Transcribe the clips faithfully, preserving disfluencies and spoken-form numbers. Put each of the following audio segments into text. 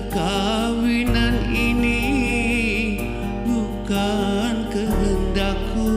Perkawinan ini bukan kehendakku.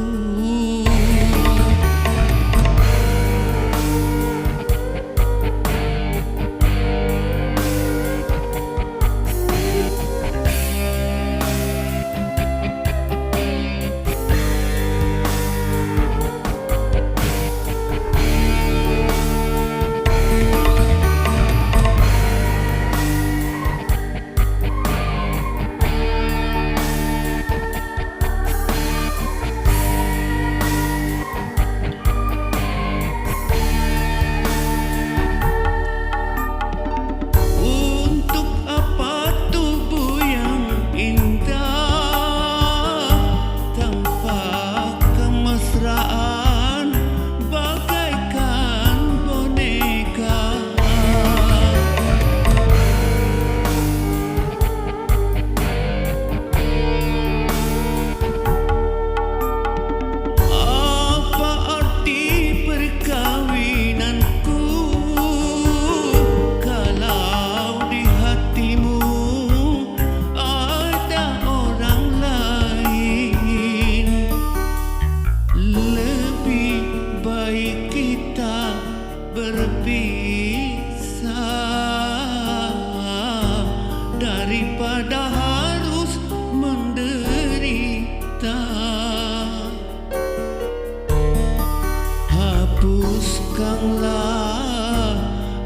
Untuk apa tubuh yang indah tanpa kemesraan bagaikan boneka? Apa arti perkawinanku kalau di hatimu ada orang lain? Lebih baik kita berpisah daripada harus menderita. Hapuskanlah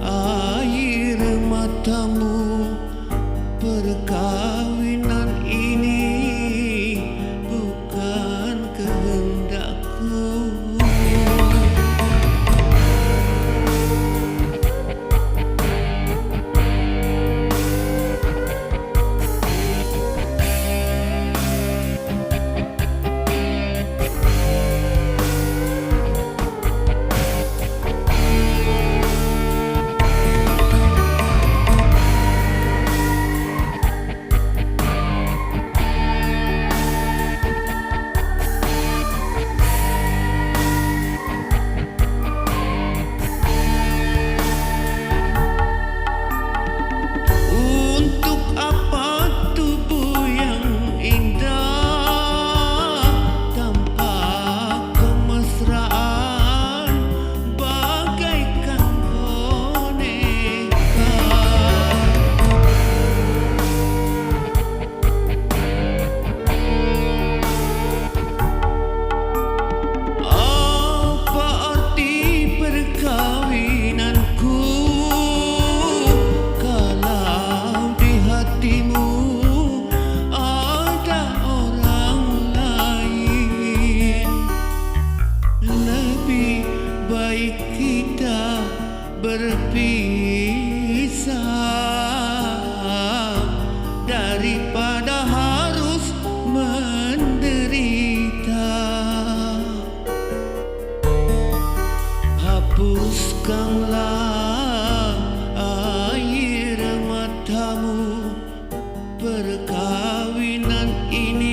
air matamu, perkawinan ini bukan kehendakku. Untuk apa tubuh yang indah tanpa kemesraan bagaikan boneka? Apa arti perkawinanku kalau di hatimu ada orang lain? Lebih baik kita berpisah daripada harus menderita. Hapuskanlah air matamu, perkawinan ini